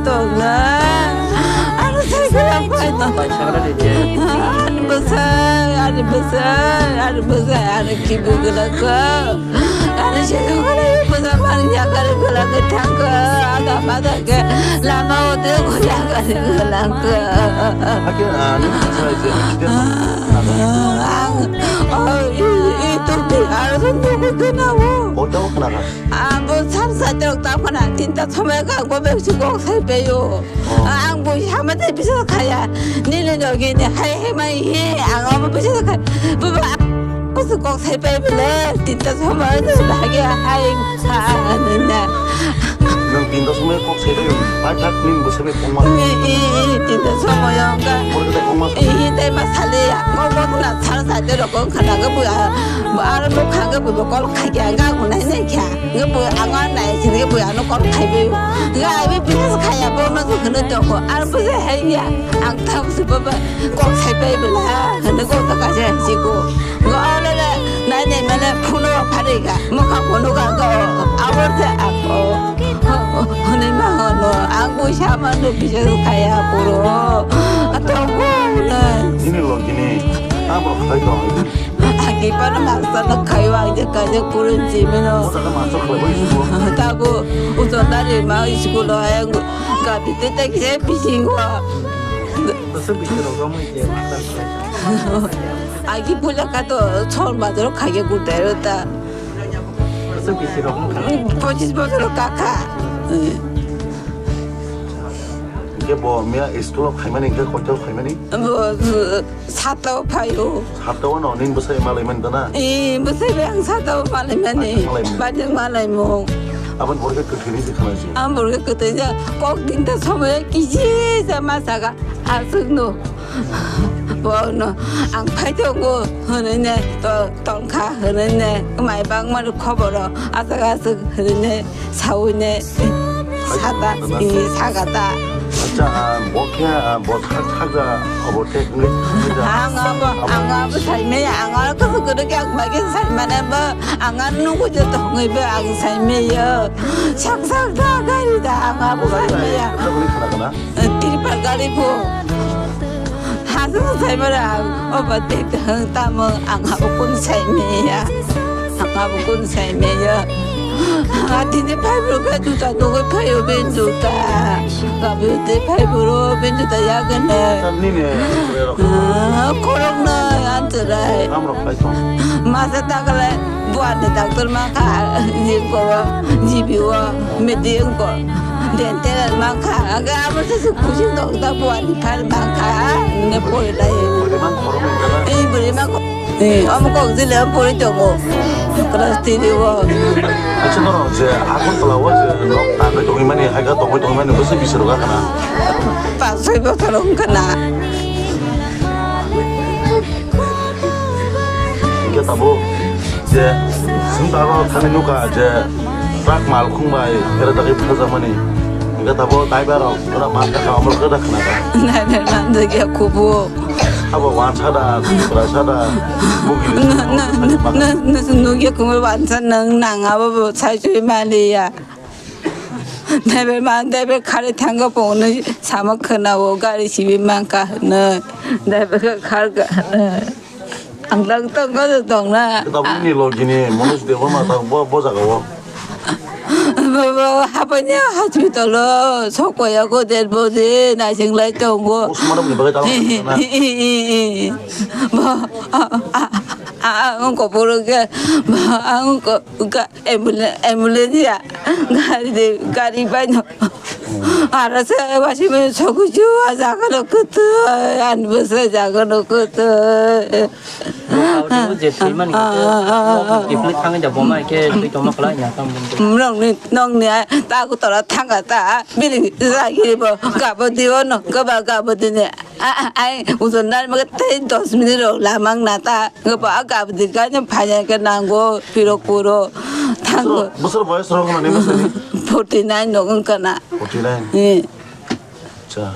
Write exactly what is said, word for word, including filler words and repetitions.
Tongna. Ano sai gula pai to. Ani bwsai, ani bwsai, ani bwsai, ani kibu gula ko. Ani se gula bwsai mani yakari gula ko thangko. Ada pada ke lama ote ko yakari gula ko. Ake ani bwsai je akide. Ang, oh, i, i to di, ano to ko na wo. Ote ko na. Abo sar saitorok tamo khna, tinta somoi kha, bo besi kok sai paio. Oh. Ang bo sama tei bisa khaya. Nini logi ni hai hai mai he, ang abo bisa kha. Bo bo, bo se kok sai pai bele, tinta somoi de lagi hai kha nina. Nang tinta somoi kok sai paio, pai thak nin bo sai pongma. I, i, i, tinta somoi ang ka. Bor kata pongma. I, i, tei ma sale ya, kok bo na sar saitorok kok khna ga bo ya. Bo aro bo kha ga bo kol khai kya ga bo nai nai kya. Nge bo ang nai sini nge bo ano kol khai be. Nge ai be business khai ya bo no khno to ko. Ar bo se hai ya. Ang thang su ba ba kol khai be bela. Khno ko ta ka se si ko. Nge ale le nai nai mane phuno phare ga. Mo kha phuno ga ga. Awor se a ko. Hone ma hono. Ang bo sa ma no business khai ya puro. Ato ko na. Ini lo gini. Abo khai to. Agi pana masa na khayo ang je kaje kurun jimino. Tago ujon dari ma school lo ayang gabi te te kise pisingo. Agi pula kato chol bazar khage kutero ta. Pochis bosor kaka. Ke bo mia school khaimani ke koito khaimani. Sato phaio. Sato no nin bwsai malai man dana. Eh, bwsai be ang sato malai mani. Malai mani. Bajak malai mo. Abon borge kwthwi ni khana ji. Ang borge kwthwi ja kok din ta somoi kisi ja ma saga asuk no. Bo no ang phai tongo hwnwi ne to tongkha hwnwi ne mai bang ma khoboro asuk asuk hwnwi ne. Sawi ne sata, i, sagata. Acha, ah, bo khe, ah, bo sak, sakja, obo te wngwi, wngwi ja. Ang abo, ang abo sai maya, ang aro kusu kudu khe ang bai khe sai mane bo, ang aro nugu je tongwi bo ang sai maya. Sak, sak da gari da, ang abo sai maya. Wngwi khana kana? Tirpal gari bo. Hasu sai mara, obo te tamo, ang abo kun sai maya. Ang abo kun sai maya. Atini phai bro khe juta nugwi phaio ben juta. Gabi te phai bro ben juta yagene. Nini, korokno anturai. Amrok phai tong. Masa takale buani doctor ma kha, jingko, G B o, medi ko. Dental ma kha, aga abo se kuching doctor buani phai ma kha, ne pori lai. Buri mang korok ni jaga. Ei buri ma ko. Eh, omo kok jile omo pori tongo. Class three o. Acha norok je Agartala o je nok tangwi tongwi mani, haika tongwi tongwi mani, bwswk bisi rwkha kana? Pas soi bochor wngkha na. Hingke tabuk je sung taro thani nukha je truck malkhung bai phere dagwi phajakmani. Hingke tabuk driver rok ora man kha, omo khe da khna kha. Driver man jagya kubu. Abo wansa da, Tripura sa da, bugini. Na, na, na, na, na, nugya kumu wansa nang, nang abo bo sai sui maliya. Driver man, driver khari thango pongno sama khna o gari sibi man ka hwno. Driver kha khar ka hwno. Ang lang tong ko tong na. Tabuk ni logini Manoj Debbarma ta bo, bo jaga o. Bo, bo, hapanya hospital o, sok paya ko der bo de, naising lai tongo. Usman ni bagai ta na. Bo, a, a, a, a, ang ko puro ke, bo, ang ko ka, ambulance, ambulance ya, gari de, gari bai no. Ara se wasi me soku ju, a jaga no kutu, an bus jaga no kutu. Bo kau ni je thwi mani khe, bo kifli thangwi da bo mai khe thwi tongma khlai nya tamo. Nong ni, nong ni, ta ku tora thanga ta, bini jagi bo, gabo di o no, gaba gabo di ne. A, a, ai, ujon dar ma tei dos minute rok lamang na ta, gaba gabo di ka ne phanya ke nango, piro kuro, thango. Bosor, bosor boyos rok mani bosor ni? Forty nine rok wngkha na. Forty nine. Eh. Acha.